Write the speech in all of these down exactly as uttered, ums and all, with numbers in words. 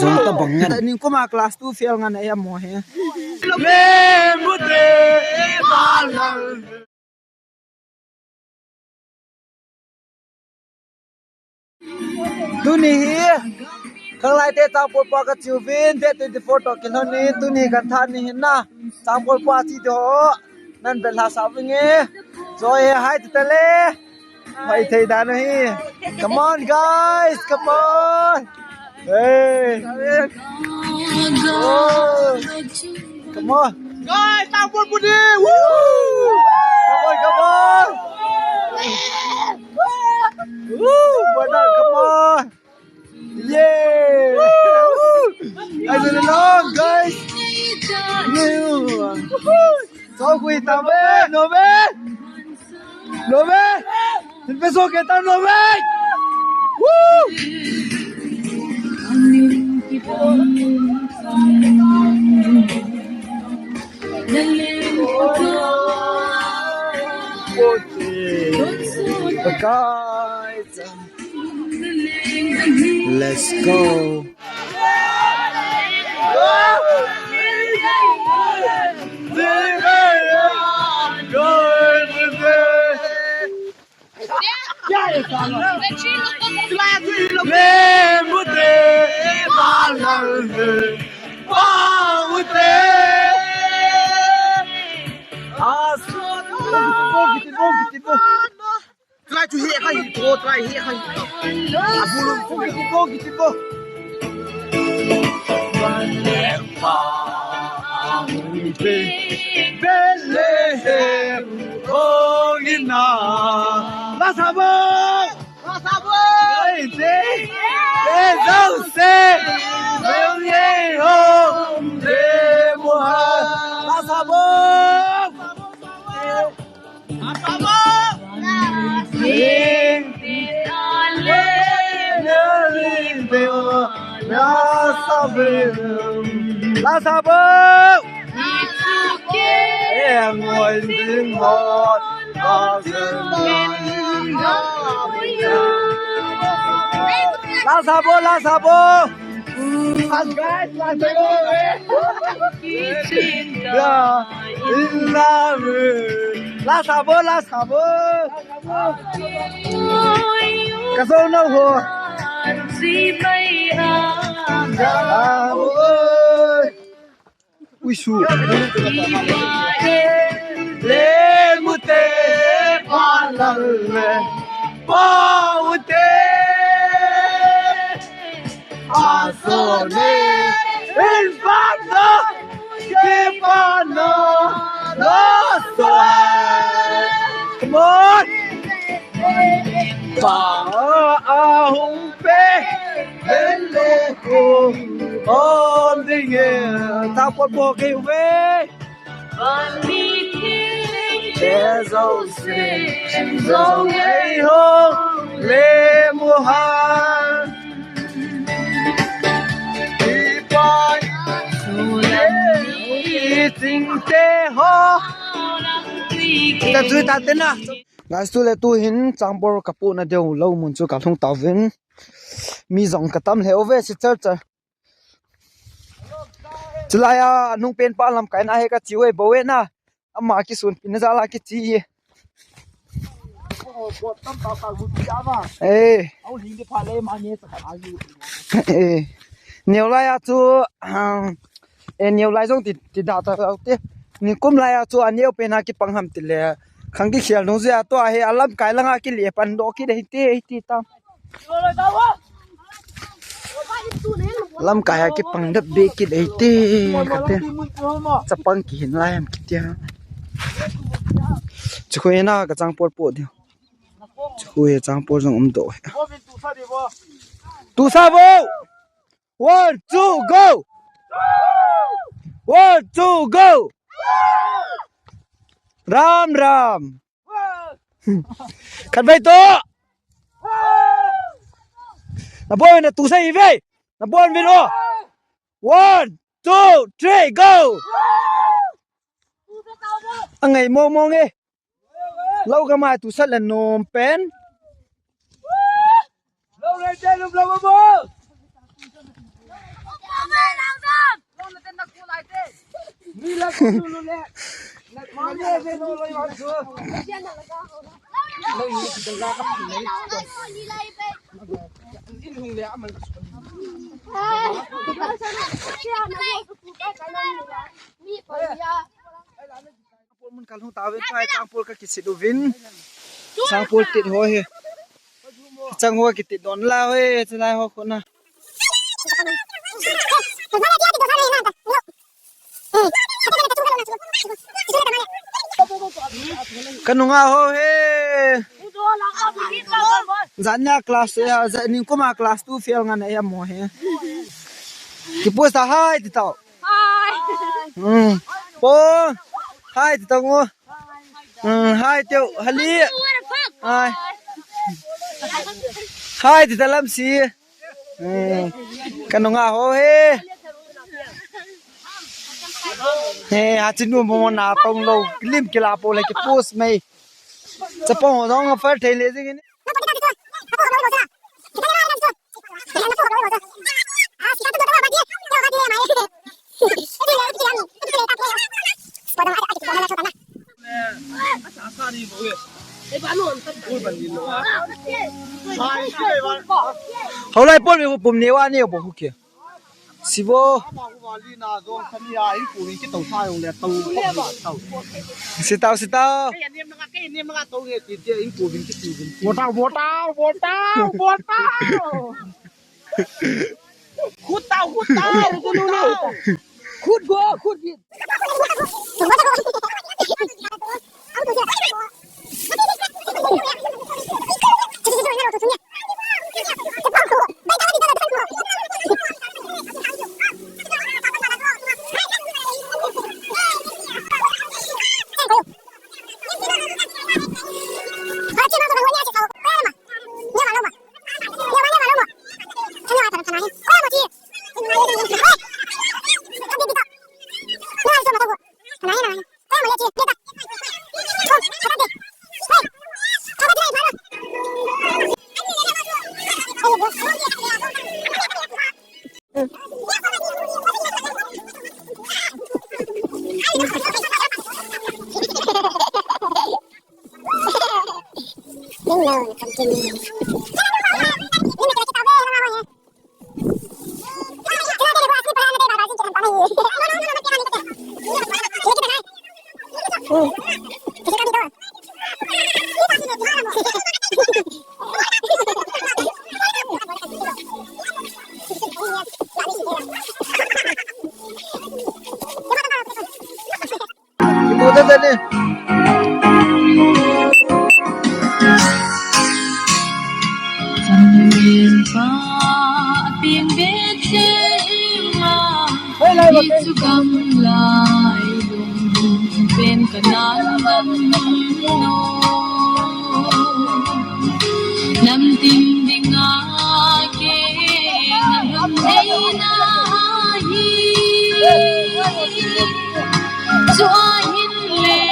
Jong tabang ngan. Ningkuma class two fail ngan a mo he. Tuni hi, khanglai te changpolpa kachiuvin, date twenty-four toh kilhonin, tuni kan tha ni hin na, changpolpa chi te ho, nan bel ha sa vinge, joy he hai te le, mai thei dan hi. Come on, guys, come on. Hey. Oh. Come on. Guys, changpolpa ni. Woo! Come on, come on. Woo! Brother, come on. Yay! Woo! Guys, along, guys. Woo! So, we tabe, no be. Lobe! Hin pe so ke ta lobe! Woo! Let's go. Try to hit high, go, try hit high. Abulu, go, go, go, go. Bethlehem, oh, ina. Lasabo! Lasabo! Hey, hey. Hey, Jose! Hey, hey, ho! Hey, Mohan! Lasabo! Lasabo! Lasabo, lasabo! Lasabo, lasabo! Ka zo nau ho. Ui su. Le mute pa lal le pa ute. Asone in pano ke pano lo so. Come on. Pa ahung pe le ko on ding e. Tapot mo ke we. Guys, tu le tu hin changpol ka puna deu lou mun chu ka lhung tauvin. Mi jong ka tam lheh uve si char char. Chulai a nung pen pa lamkai na he ka chiu e bo e na. Ama kisun pin na jala kichi e. Eh. Eh. Neo lai a chu, ah, eh, neo lai jong ti, ti da ta te. Ni kum lai a chu a neo pen a kipang ham ti le. Khang kikhel nung jeh a tua he a lamkai langa kile pan do kit e ti, ti tam. Lamkai a kipang dap be kit e ti, kate. Chapang kihin lai ham kitia. Chukhu e na ka changpol po deu. Chukhu e changpol jong um do. Tu sa bo! One, two, go! One, two, go! Ram, ram! Khatvei to! Na bol na tu sa ive! Na bol vin o! One, two, three, go! Angai mong mong e. Lo ka mai tu sat le nom pen. Changpol mun kal hung tave, chai changpol ka kisit uvin. Changpol tit ho he. Chang ho kitit don la ho he, chulai ho khona. Ka nunga ho he. Zan nia class ya, zan ning kuma class two fail ngan ya mo he. Kipu sa hai ti tau. Hai. Hmm. Po. Hai ti tau ngo. Hmm, hai teu hali. Hai. Hai ti talam si. Hmm. Ka nunga ho he. He, ha chinu mo na tong lo. Lim kila po le ki post mai. Chapang ho dong a far thei le jing ni. Houlai pon mi pum ni wa ni bo hu ke. Sibo. Sitau, sitau. Botau, botau, botau, botau. Khut tau, khut tau. Khut go, khut go. Nam ting ding a ke nam dei na hi. Chu ahin le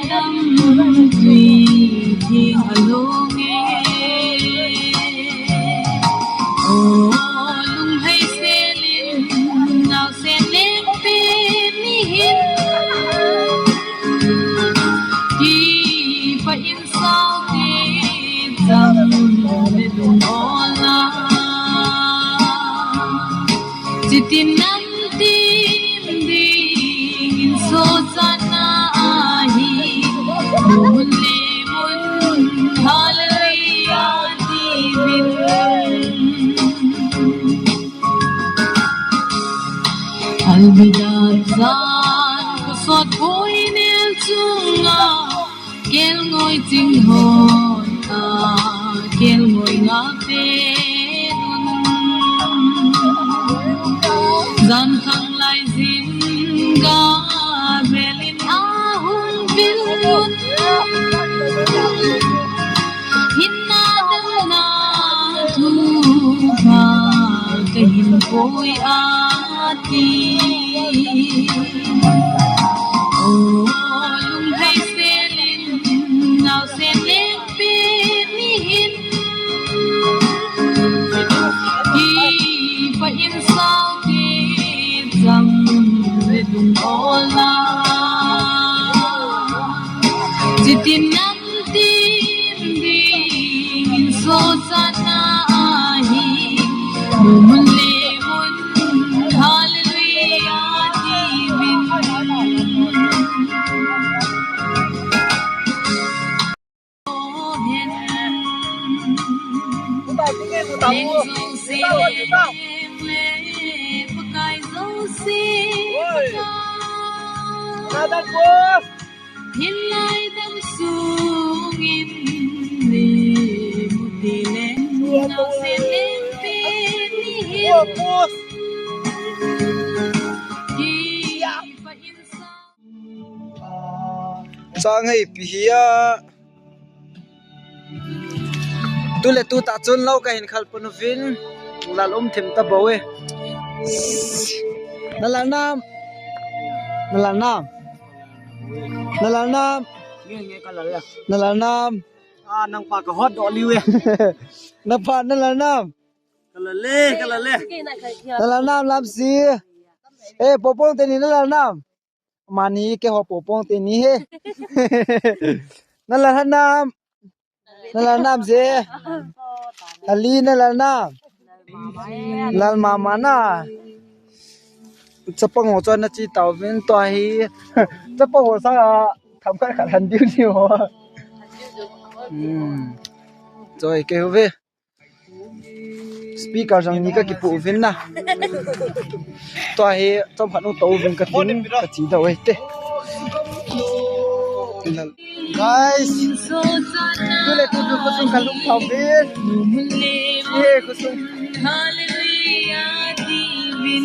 dam tui thing a lo nge. O lunghei selin nau se leng pe ni hin. Kipa in Saute chang le lung ola. Chitin nam tin ding in so sana ahi. Mun le mun hallelujah ti min. Albidan zan kusot koi nel chunga. Kel ngoi ching hon a, kel ngoi nga te nun. Zan khang lai zin ga velin a hung vil nun. Hinna damna thu pha ka hin koi a ti. O lung Tin nam tin ding in sosatna ahi. Mun le mun, hallelujah, ti vin. Sang hei pi hi a. Tu le tu tah chun lo ka hin khal pun uvin. Lal um thim ta bo e. Na lal nam. Na lal nam. Na lal nam. Nge, nge, ka lal le. Na lal nam. A, nang pa ka hot doh liu e. Na pa na lal nam. Ka lal le, ka lal le. Na lal nam lam si. E, popong teni na lal nam. Mani ke ho popong teni he. Na lal nam. Na lal nam je. Ali na lal nam. Lal mama na. Chapang ho chon na chi tau vin to hi. Chapang ho sa tham khat khat han diu diu ho. Hmm. Choi ke ho ve. Speaker jong ni ka kipu vin na. Tua hi chom khat nung to vin ka tin ka chi da wei te. Guys, tu le tu tu ko sung ka lum thau vin. Ye ko sung.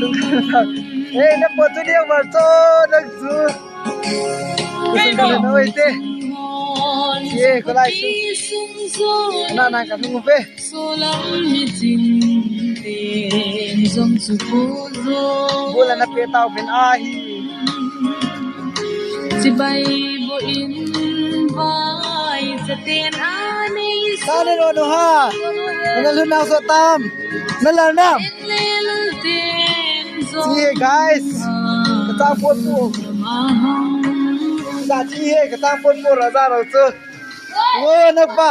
Sung ka. Hey, na po tu dia mar to na zu. Ko sung ka na wei te. Ye ko lai su. Na na ka nung ve. Solam ni tin tin zong su ko zo. Bula na pe tau pen ahi. Chibai bo in vai sa ten ani. Sa ne no no ha. Na lu na so tam. Na la nam. Lel ten zong. Chi he guys. Ka ta po po. Sa chi he ka ta po po ra za ro chu. Wo, na pa.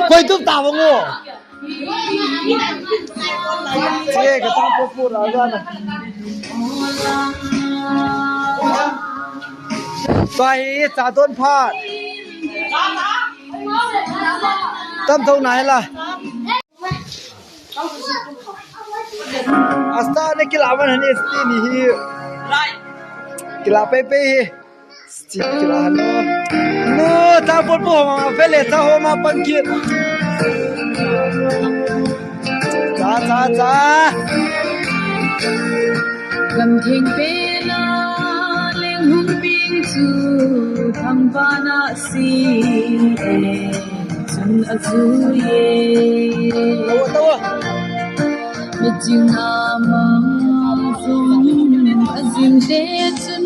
Koi tup ta bang wo. Che, ka tang po po ra ga na. Tua hi cha don phat. Tam thou nai la. Asta ne kila man hani sti ni hi. Kila pe pe hi. Sti kila han lo. No, ta pot po ma vele ta ho ma pangkit. Cha, cha, cha. Lam theng pe la leng hung ping chu thang vana si e. Chun a zu ye. Tawa, tawa. Mi jing a mang zung a jing te chun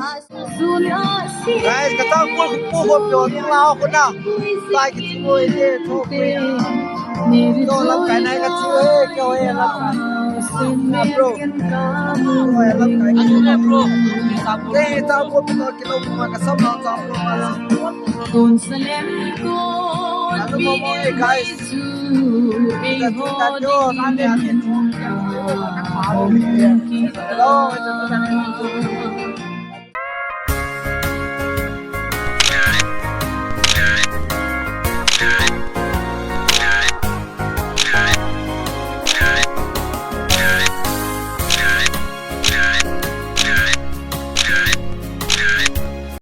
a zu na si. Guys, ka tang pu pu pu pu ni la ko na. Sai ki ti mo ye to pe. To lam kai nai ka ti e, ke o e lam kai. Na bro. O e lam kai. Anu ne bro. Ke ta pu pu ki lo ma ka sam na ta pu ma. Kon salem kon. Anu mo mo e guys.